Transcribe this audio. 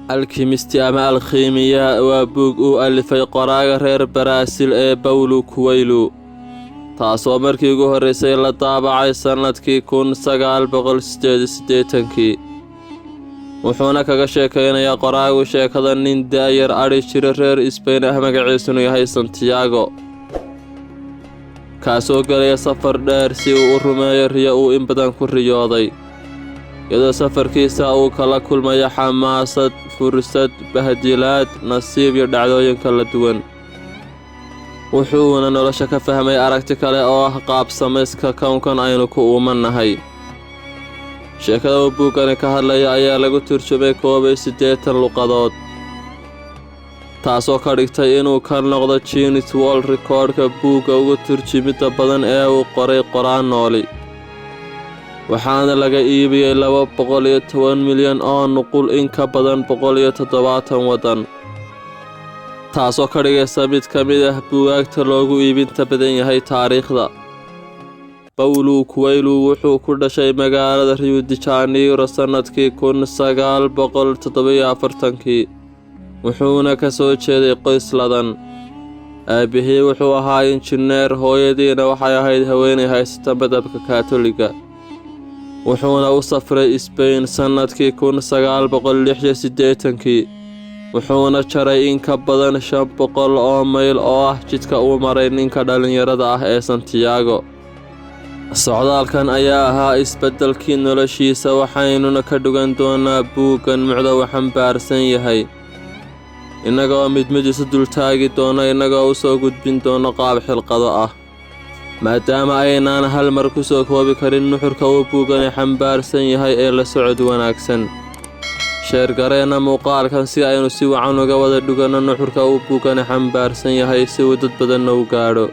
Alchemist ama Alkhiimiya waa buug uu alifay qoraaga reer Baraasil ee Paulo Coelho, taasoo markii ugu horreysay la daabacay sannadkii 1988-kii. Wuxuuna kaga sheekaynayaa qoraagu sheekada nin da'yar, adhi jiro, reer Isbayn ah, magaciisunu yahay Santiago, kaasoo gelaya safar dheer si uu u rumeeyo riyo uu in badan ku riyooday, iyadoo safarkiisa uu kala kulmayo xamaasad, fursad, bahdilaad, nasiib iyo dhacdooyin kala duwan. Wuxuuna nolosha ka fahmay aragti kale oo ah qaab samayska kownkan aynu ku uumannahay. Sheekada uu buuggani ka hadlaya ayaa lagu turjumay 81 luqadood, taasoo ka dhigtay inuu ka noqdo Guinness World Recordka buugga ugu turjumidda badan ee uu qoray qoraan nooli, waxaana laga iibiyey 210 milyan oo nuqul in ka badan 170 waddan, taasoo ka dhigaysa mid ka mid ah buugaagta loogu iibinta badan yahay taariikhda. Paulo Coelho wuxuu ku dhashay magaalada Rio de Janeiro sannadkii 1947-kii, wuxuuna ka soo jeeday qoys ladan. Aabihii wuxuu ahaa injineer, hooyadiina waxay ahayd haweenay haysata madhabka Kaatoliga. Wuxuuna u safray Isbayn sannadkii 1986-kii, wuxuuna jaray in ka badan 500 oo mayl oo ah jidka uu maray ninka dhallinyarada ah ee Santiago. Socdaalkan ayaa ahaa isbeddelkii noloshiisa. Waxaynuna ka dhugan doonaa buuggan mucda uu xambaarsan yahay, innagoo mid mid isu dultaagi doona, innagoo u soo gudbin doono qaab xilqado ah, maadaama aynaan hal mar ku soo koobi karin nuxurka uu buuggani xambaarsan yahay. Ee la socod wanaagsan, share gareenna muuqaalkan si aynu si wacan uga wada dhuganno nuxurka uu buuggani xambaarsan yahay, si uu dad badanna u gaadho.